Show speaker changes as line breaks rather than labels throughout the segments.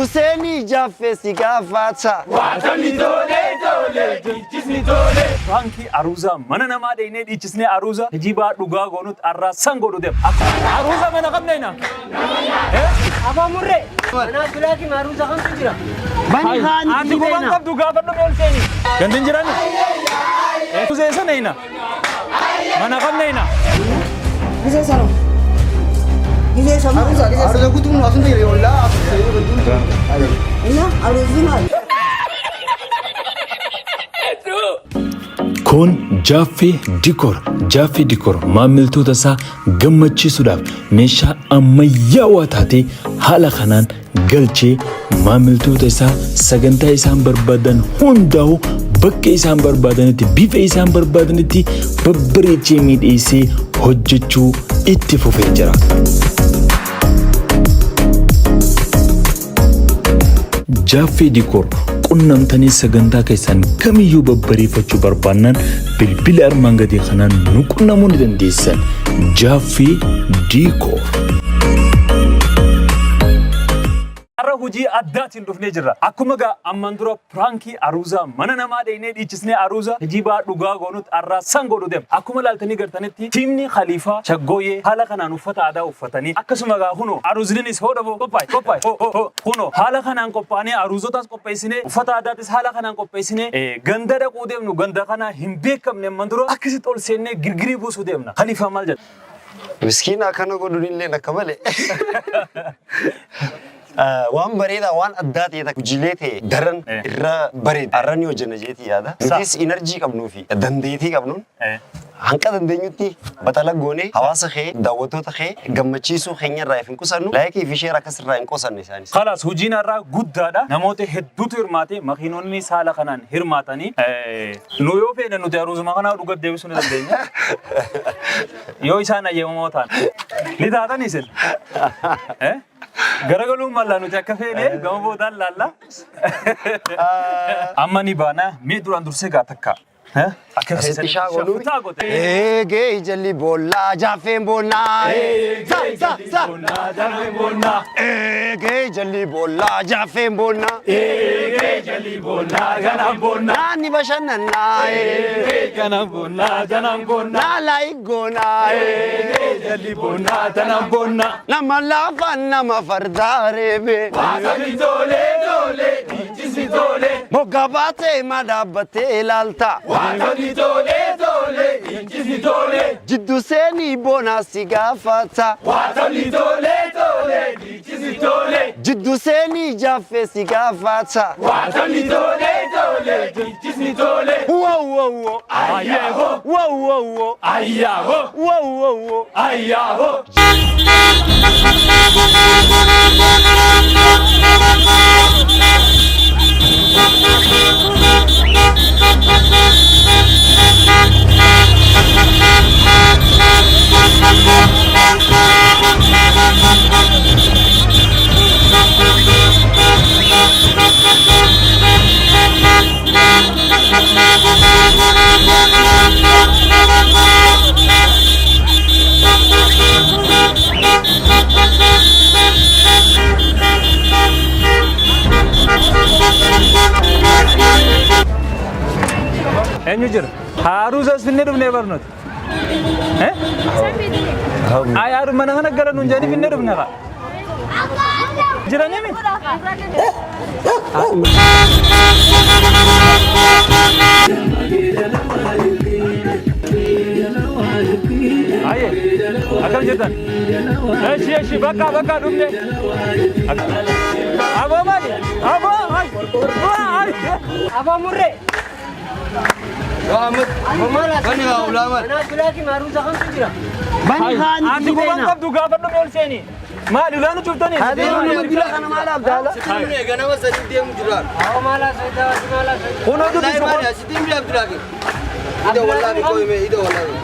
Jiddu seenii jaaffee si gaafata.
Baankii aruuzaa mana namaa dheeynee dhiichisnee aruuza hijibaa dhugaa goonutti arraa san godhu deema. Aruuza mana qabneena.
Abaa murree. Mana Abdulaaki aruuza kamtu jira?
Bani haani
Ati guban qabdu gaafadhu mee ol seeni. Gandin jirani. Aruuza eessa neeyna? Mana qabneena.
Gisee sana. Gisee sana.
Aruuza guutuun asun ta'e ollaa.
Inna aruuzi maali?
Kun Jaaffee Dikoor. Jaaffee Dikoor maamiltoota isaa gammachiisuudhaaf meeshaa ammayyaawaa taate haala kanaan galchee maamiltoota isaa sagantaa isaan barbaadan hundaa'u bakka isaan barbaadanitti bifa isaan barbaadanitti babbareechee miidheessee hojjechuu itti fufee jira. Jaaffee Dikoor qunnamtanii sagantaa keessan kamiyyuu babbareeffachuu barbaannaan bilbila armaan gadii kanaan nu qunnamuu ni dandeessan. Jaaffee Dikoor.
Har'a hojii addaatiin dhufnee jirra. Akkuma gaa ammaan dura piraankii aruuzaa mana namaa dheeynee dhiichisnee aruuza hijibaa dhugaa goonutti arraa san godhu deema. Akkuma laaltanii gartanitti tiimni Khaliifaa Shaggooyyee haala kanaan uffata aadaa uffatanii akkasuma gaa kunoo aruuzninis hoo dhaboo qophaa'e qophaa'e hoo hoo hoo kunoo haala kanaan qophaa'anii aruuzotaas qopheessinee uffata aadaatis haala kanaan qopheessinee ganda dhaquu deemnu ganda kana hin beekamne ammaan dura akkasitti ol seennee girgirii buusuu deemna. Khaliifaa maal jedha?
Miskiina akkana godhuun illee akka malee. Waan bareedaa waan addaa ta'e takka hojiilee ta'e daran irra bareeda. Har'a ni hojjenna jeetii yaada. Nutis energy qabnuu fi dandeettii qabnuun hanqa dandeenyutti baxala goonee hawaasa kee daawwattoota kee gammachiisuu keenya irraa if hin qusannu like fi share akkas irraa hin qusanne isaanis.
Khalaas hojiin har'aa guddaadha. Namoota hedduutu hirmaate makiinonni saala kanaan hirmaatanii nu yoo feene nuti aruuzuma kanaa dhuga deebisuu ni dandeenya. Yoo isaan ayyamamoo ta'an. Ni taatan isin. Garagaluun mallaa nuti akka feene gama boodaan laalla. Amma ni baana mee duraan dursee gaa takka. Akka
Asitti shaa godhuu.
Shaftaa goote.
Eegee jalli boollaa jaaffeen boonnaa. Sa sa sa. Eegee jalli boollaa jaaffeen boonnaa.
Eegee jalli boonnaa janaan boonnaa.
Naanni bashannannaa.
Janaan boonnaa janaan boonnaa.
Naa laayik goonaa.
Eegee jalli boonnaa janaan boonnaa.
Nama laafaan nama fardaa reebe.
Waasami tole tole dhiichisi tole.
Moggaa baatee ma dhaabbattee ilaalta.
Waasami tole tole dhiichisi tole.
Jiddu seenii boonaa si gaafata.
Waasami tole tole dhiichisi tole.
Jiddu seenii jaaffee si gaafata.
Waasami tole tole dhiichisi tole.
Wow wow wow.
Ayyaho
Wow wow wow.
ayyaho
Wow wow wow.
ayyaho. Eenyu jira? Aruuzas finnee dhufnee barnoota. Ay, aru mana kana gara nuun jedhanii finnee dhufne kaa. Jiranii mi? Aye, akkam jirtan? Eshi eshi bakka bakka dhufne. Aboo maali? Aboo ay. Ay.
Abaa murree. Mana Abdulaaki aruuza kamtu jira?
Bani haani
Ati guban qabdu gaafadhu mee ol seeni. Maali ulaan cuftanii?
Nama dila kana maal abdaala?
Awwa maala soita maala soita.
Kun hojjetu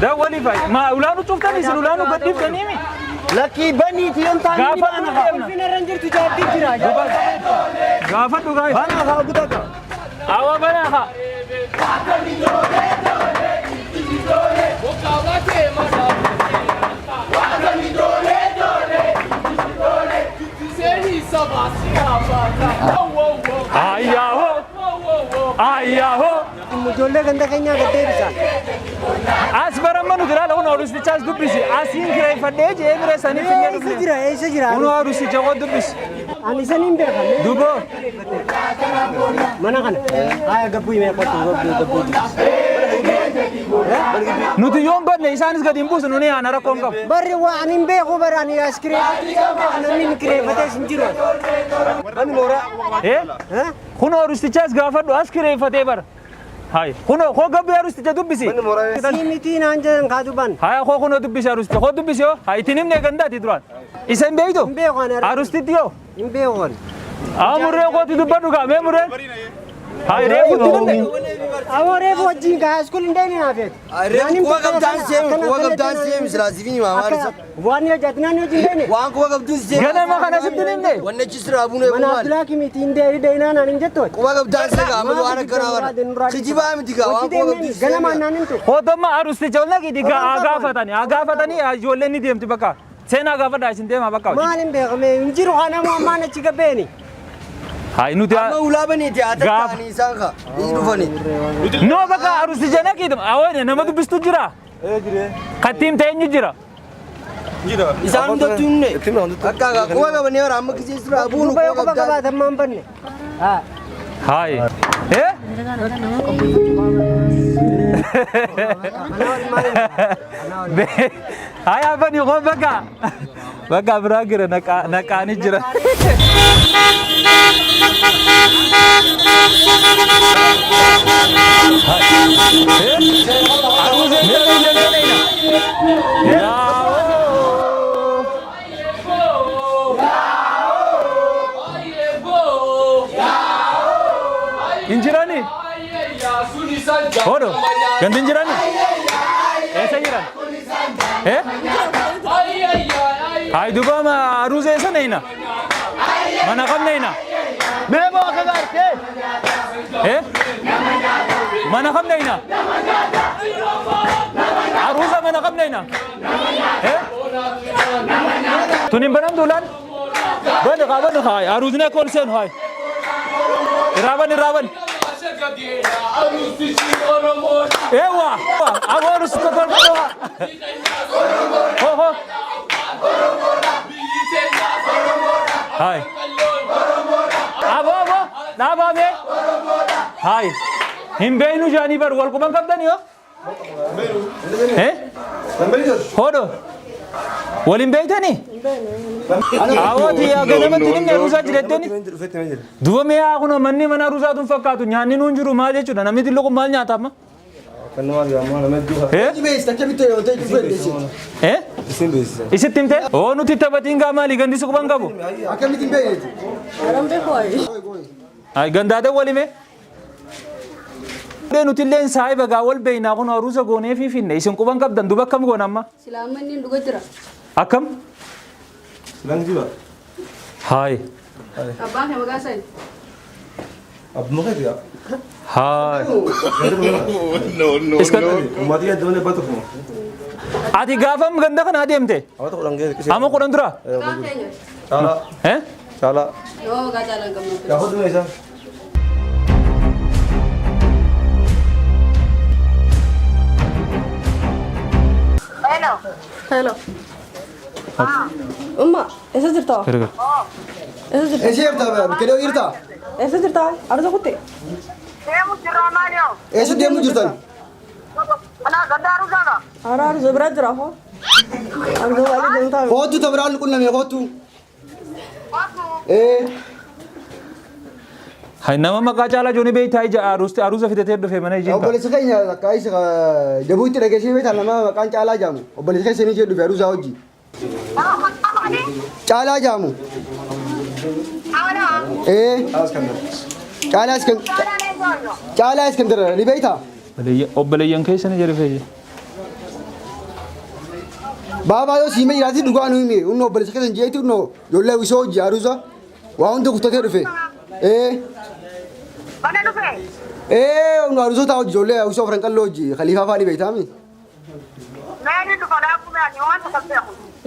Dawwali fa'i. Ma ulaan cuftanii isin ulaan gadhiiftanii mi?
Lakkii baniiti yoon taane ni
Gaafadhu
baana haa.
deemna.
Finfinnee irra hin jirtu jaartii jira.
Gaafadhu gaafadhu.
Bana haa gudata.
Awa bana haa. Ayyaahoo! Ayyaahoo!
Ijoollee ganda keenyaa gad deebisa.
As baramma nuti ilaala kun aruustichaas dubbisi. Asiin kireeffadhee jee bira sanii finnee
Eessa
dhufne.
jira? Eessa jira?
Kun aruusticha koo dubbisi.
Ani isan hin beekan.
Duboo.
Mana kana. Haya gabbuu himee kottu gabbuu gabbuu.
Nuti yoon banne isaanis gadi hin buusu nuni ana rakkoo hin qabu.
Barri waa ani hin beeku bara ani as kireeffate namni hin kireeffates hin jiru.
Eh? Kun aruustichaas gaafadhu as kireeffatee bara. Hai. Kunoo koo gabbuu aruusticha dubbisi.
Sii mitii naan jedhan kaa duban.
Haya koo kunoo dubbisi aruusticha koo dubbisi yoo. Hai itti himne gandaati duraan. Isa hin beektu?
Hin beeku ani.
Aruustitti yoo?
Hin beeku ani.
Haa murree kooti dubbadhu gaa mee murreen? Hai reefu itti himne.
Awoo reefu wajjin kaa school hin deemne naaf jeeti.
Reefu kuwa qabdaan seemi, kuwa qabdaan seemi, silaa siif himaa maal isa?
Waan yoo jaatinaan yoo hin deemne.
Waan kuwa qabduun seemi.
Ganama kana sitti hin himne.
Wanni achi siraa buunee
Mana
maal?
Abdulaa kimiti hin deemne deemnaan naan hin jettu.
Kuwa qabdaan seemi amma waan akkanaa kana. Kijibaa miti gaa waan kuwa qabduun seemi.
Ganamaan naan himtu.
Hootomma aruusticha ol naqi gaa haa gaafatanii haa gaafatanii ijoolleen ni deemti bakka. Seenaa gaafadhaa isin deemaa bakka.
Maal hin beekame hin jiru kanamu ammaan achi gabbeeni.
Hai nuti
Amma ulaa baneeti haa
Gaafa.
tatta'anii isaan kaa ni dhufanii.
noo bakka aruusticha naqiitu awwaane nama dubbistu jira. Kattiim ta'eenyu jira.
Isaan hundattuu hinne. Akka gaa kuwa qabanii bara amma kisee siraa buunu
Duuba yoo
kuwa
quba
qabdaan.
qabaatan maan banne. Haa.
Hai. Eh? Hai apa nih kok bakka? Bakka biraa jira naqaanii jira. Injirani? Hodo, ganti injirani? Eessa jiran? Eh? Hai duba ma aruuza eessa neeyna? Mana kam neeyna?
Mee moo akka gaarte?
Eh? Mana kam neeyna? Aruuza mana kam neeyna? Eh? Tunin banam dulan? Bani kaa bani kaa aruuzni akka ol seenu haay. Irraa bani irraa bani. Ewa! Aboo aruusicha tolfadhu. Ho ho. Haay. Aboo aboo dhaabaa mee. Haay. Hin beeynu jaanii bar wal quban qabdanii yoo? Eh? Hodho. Wal hin beeytanii? Awooti yaa ganamatti nimni aruusaa jiretteni. Duba mee haa kunoo manni mana aruusaa tun fakkaatu nyaanni nuun jiru maal jechuudha namni xiqqoo kun maal nyaata amma? Eh? Eh? Isitti himte? Oo nuti taphatiin gaa maali gandi si quban qabu?
Akkamitti hin beekneeti?
Ay gandaadha walime. Nuti illeen saahiba gaa wal beeynaa kun aruusa goonee fi finne isin quban qabdan duba akkam goona amma?
Silaa manni dhuga jira.
Akkam? Haay.
Abbaan kee maqaa isaa
Haay. Ati gaafam ganda kana adeemte? Amma 10 dura?
Maqaan keenya.
Eh?
Yoo maqaa caalaa hin qabnu.
Hello. Umma, eessa jirta? Eessa jirta?
Eessa jirta? Kedoo jirta?
Eessa jirta? Aruuza kutte?
Eessa deemuu jirtan?
Ara aruuza bira jira hoo? Aruuza waalii deemtaa?
Kootu ta biraan qunname kootu. Ee.
Hay nama maqaa caalaa jooni beektaa ija aruusti aruuza fidatee dhufe mana ijin.
Obboleessa keenya akka isa jabuutti dhageessee beektan nama maqaan caalaa jaamu. Obboleessa keessa ni jedhu dhufe aruusaa hojii. Caalaa jaamu. Ee. Caalaa Caalaa Iskandar ni beektaa?
Obboleeyyan keessa ni jedhu fe'e.
Baabaa yoo siimee jiraate dhugaa nu himi. Inni obboleessa keessa hin jeetu innoo ijoollee wisoo hojii aruusa waa hunda kuttatee dhufe. Ee. Ee nu aruusota hojii ijoollee wisoo afran qalloo hojii khaliifaa fa'aa ni beektaami.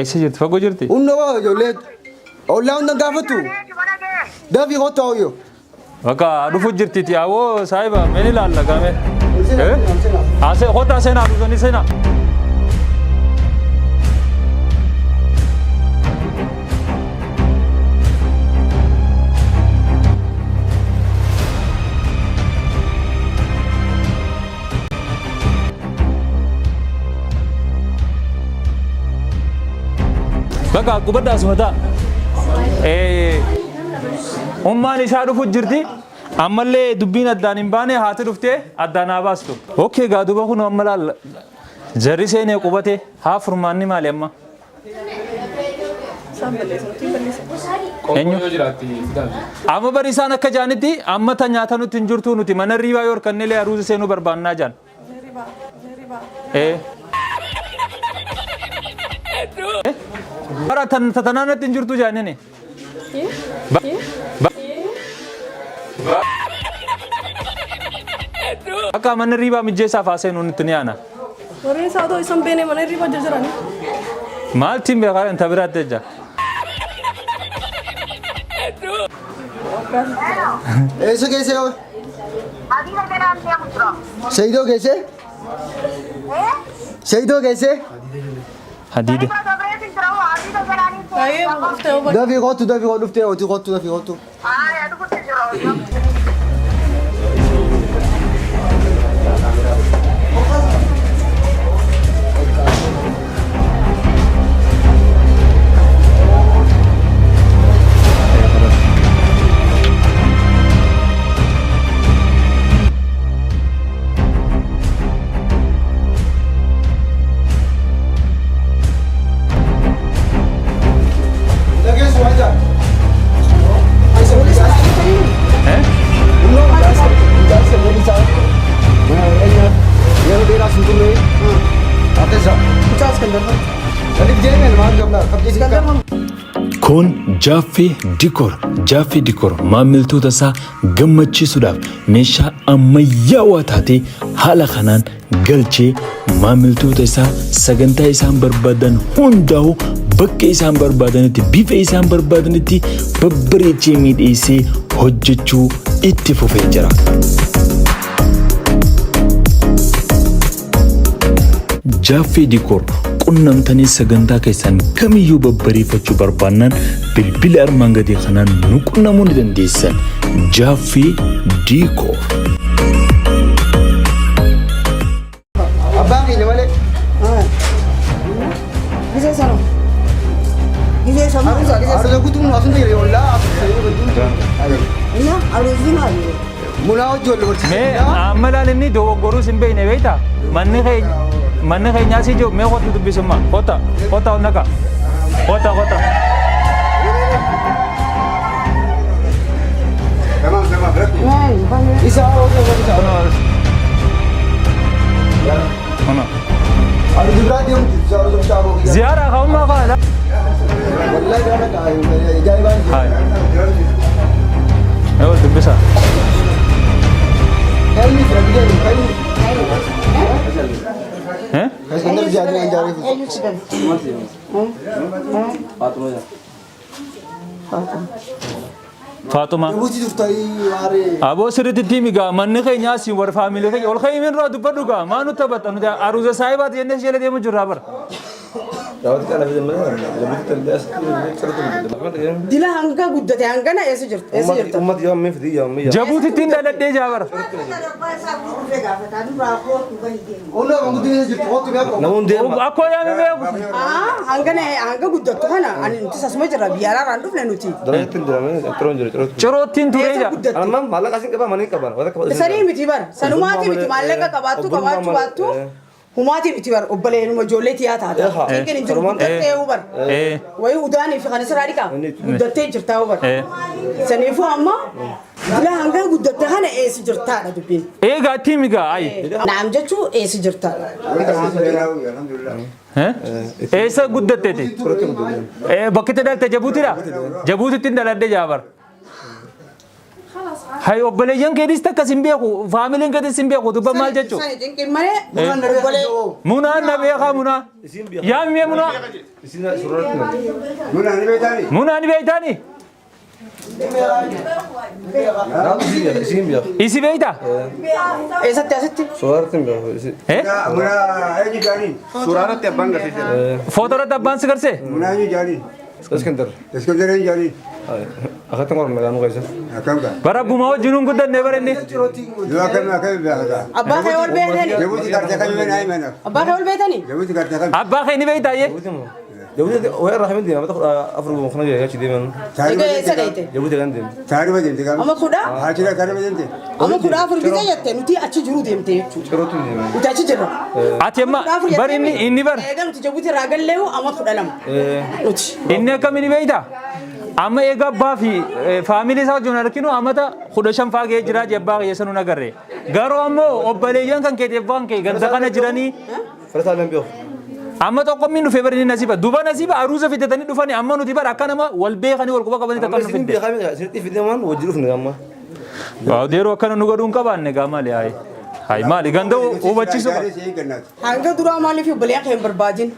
Eessa jirti? Fagoo jirti?
Innoo ijoollee ollaa hunda gaafattu. Dafii kottu hawwiyyoo.
Bakka dhufu jirtiti awoo saahiba mee ni ilaalla gaame. Ase kottaa seenaa dhufanii seenaa. Bakka qubadhaa asuma ta'a. Ummaan isaa dhufu jirti. Ammallee dubbiin addaan hin baane haati dhuftee addaan haa baastu. Okay gaa duuba kun amma laal jarri seenee qubate haa furmaanni maali amma? Eenyu? Amma bari isaan akka jaanitti amma ta nyaata nutti hin jirtu nuti mana riibaa yoo harkannellee aruuza seenuu barbaannaa jaan. Ee. Bara tan tatanaa natti hin jirtu jaanini. Akka mana riibaa mijjeessaaf haa seenuu nutti ni aana.
Warri isaa otoo isaan beene mana hirriba jirani.
Maaltiin beekaa inta biraatti jecha.
Eessa geesse yoo? Seydoo geesse? Seydoo geesse?
Hadiida.
Baay'ee dhuftee hubadhu.
Dafii kottu dafii kottu dhuftee hojii kottu dafii kottu. Dhageessu waan jaa. Yeroo dheeraa sin turre akka Sadiif deemeen maal gamnaa qabxii si
Kun Jaaffee Dikoor. Jaaffee Dikoor maamiltoota isaa gammachiisuudhaaf meeshaa ammayyaawaa taatee haala kanaan galchee maamiltoota isaa sagantaa isaan barbaadan hundaa'u bakka isaan barbaadanitti bifa isaan barbaadanitti babbareechee miidheessee hojjechuu itti fufee jira. Jaaffee Dikoor qunnamtanii sagantaa keessan kamiyyuu babbareeffachuu barbaannaan bilbila armaan gadii kanaan nu qunnamuu ni dandeessan. Jaaffee Dikoor.
Abbaan keenya malee.
Gisee sana. Gisee sana.
Aruuza guutuu nu asuma jira ollaa.
Inna aruuzi maali?
Munaa hojii wal horsiisa.
Mee amma laal inni dogoggoruus hin beekne beektaa? Manni keenya manni keenyaa si jiru mee kottu dubbisummaa kota kota ol naqa kota kota.
Isa isa.
Kunoo.
Aruuza biraa deemu aruuza biraa deemu.
Ziyaara ka'ummaa fa'aadha.
Wallahi gaara ajaa'ibaan jira.
Hayi. Yoo dubbisa.
Kalli jira biyya kalli.
Eh?
Iskandar jaadina ijaaree.
Faaxuma.
Jabuutii turtanii waaree.
Aboo sirriitti itti himi gaa manni keenya asiin warra faamilii keenya ol ka'ii irraa dubbadhu gaa maa nutti taphatta nuti aruuza saahibaati jennee si jala deemu jirraa bara.
Dila hanga guddate hangana eessa jirta? Eessa jirta?
Jabuutitti hin dhaladhee jaa bara.
Onnaa kan guddina jirtu kottu beeku.
Akkoo yaami beeku.
Hangana hanga guddattu kana ani nuti sasuma jirra biyya alaarraan dhufne nuti.
Ciroottiin turee
Eessa
jaa.
guddattu? Sanii miti bara. Sanumaati miti maallaqa qabaattu qabaachuu baattu humaati miti bara obboleennuma ijoollee tiyaa taata. Xiqqin hin jiru guddattee bar. Wayii udaanii fi kan isirraa dhiqaa guddattee jirtaa bar. Saniifuu amma dila hanga guddatte kana eessa jirtaadha dubbiin.
Eegaa itti himi gaa ayi.
Naam jechuu eessa jirtaadha.
Eessa guddatteeti? Bakki itti dhalatte Jabuutiidha? Jabuutitti hin dhaladhe jaa bara. Hay obboleeyyan keetis takka sin beeku faamiliin keetis sin beeku dubba maal jechuu?
Sani cinqin malee obbolee.
Munaan na beekaa munaa. Yaami mee munaa. Munaa ni beektaani? Isi beeyta?
Eessatti asitti?
Eh?
Suuraa irratti abbaan garsiise.
Footoo irratti abbaan si garsee?
Iskandar. Akkatti morma gaanu keessa.
Bara abbuma wajjinuun guddanne bara inni.
Abbaa kee ol beekanii? Abbaa kee ol beekanii?
Abbaa kee ni beeyta ayyee?
Jabuuti way irraa kamin deema afur kana jee achi deeman.
Egaa eessa deemte?
Jabuuti kan deema.
Amma kudha? Amma 14 gisee jette nuti achi jiru deemte jechuudha.
Cirootti deema.
Nuti achi jirra.
Ati amma bar inni inni bar
Egaa nuti Jabuuti irraa galleeyu amma 12. Nuti.
inni akkamiin beeyta? Amma egaa abbaa fi faamilii isaa wajjin arginu amata 15 faa ga'ee jira abbaa kiyya sanuu nagarre. Garuu ammoo obboleeyyan kan keeti abbaan kee ganda kana jiranii
Farasaa lambii of.
amma tokko min dhufee bari inni nasiiba duba nasiiba aruuza fidatanii dhufanii amma nuti bara akka nama wal beekanii wal quba qabanii takka nu
Isin
fidde.
beekaa miti isinitti fideeman wajji dhufne amma.
Waaw yeroo akkana nu godhuun qabaanne gaa maali hayi. Hayi maali ganda hubachiisuu qaba.
Hanga duraa maaliif obboleeyyan kee hin barbaadin?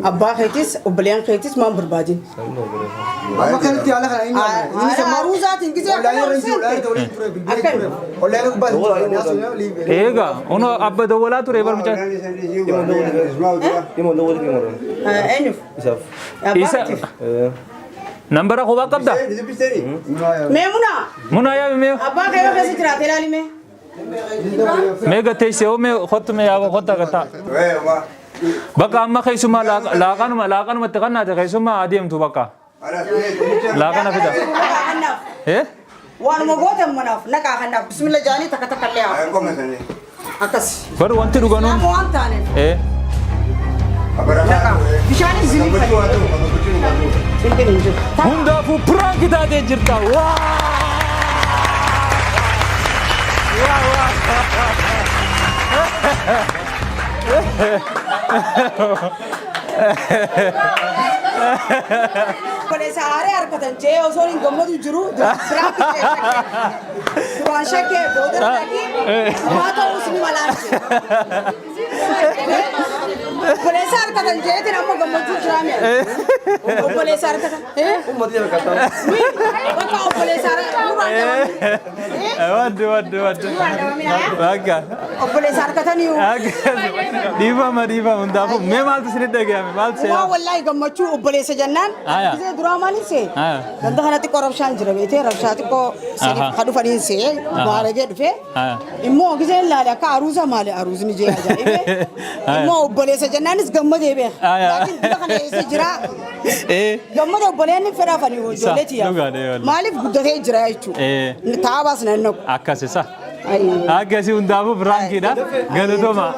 Abbaa keetis obboleeyyan keetis maan barbaadin?
Amma kanatti haala kana hin nyaanne. Inni sammaa
Aruuzaatiin gisee
Ollaanii
akkana
irra jiru, ollaanii
seente.
waliin ture, bilbilee ture. Ollaanii gubbaa jiru.
Eegaa ono abba dawwalaa ture barmicha.
Eenyuuf?
Isaaf.
Abbaa
Isa
keetiif.
nambara kophaa qabda.
Mee munaa?
Muna yaami mee
Abbaa kee yoo keessa jiraate ilaali mee.
mee gatteessee hoo mee kottu mee yaa kotta gattaa. Bakka amma keessumaa laaqanuma laaqanumatti kannaate keessumaa adeemtu bakka. Laaqana fida.
Naqaa kannaaf.
Eh?
Waanuma gootan manaaf naqaa kannaaf bismilla jaanii takka takka illee haa. Akkas.
Bar wanti dhuganuun.
Nama waan taaneef.
Eh?
Naqaa. Bishaanis isinii fayyadu. Sinqin hin jiru.
Hundaafuu piraanki taatee jirta. Waa! Waa waa!
Obboleessa haaree harkatan jee osoo hin gammadu jiru biraatti duraan shakkee booda dhaqii waa ta'uus ni malaatti. Obboleessa harkatan jeetiin amma gammachuu jiraa mi'a. Obboleessa harkatan. Bakka obboleessa duraan dhabamee.
Wadde wadde wadde. Bakka.
Obboleessa harkatanii.
Dhiifama dhiifama hundaafuu mee maaltu isinitti dhagahame maaltu
Waa
seenaa?
wallaahi gammachuu obboleessa jennaan.
Aya.
Gisee duraa maaliin see?
Aya.
Ganda kana xiqqoo rabshaan jira beetee rabshaa xiqqoo sadiif
Aha.
ka dhufaniin see maaragee dhufee.
Aya.
Immoo giseen laale akka aruusa maali aruusni jee ajaa'ibee.
Aya.
Immoo obboleessa jennaanis gammadee beeka.
Aya.
Laakiin dura kana eessa jira?
Eh.
Gammada obboleen fedhaafanii ijoollee tiyyaa.
Dhugaadha, wallahi.
Maaliif guddatee jira jechuudha.
Eh.
Taabaas nan naqu.
Akkas isa. Akkasii hundaafuu piraankiidha. Galatoomaa.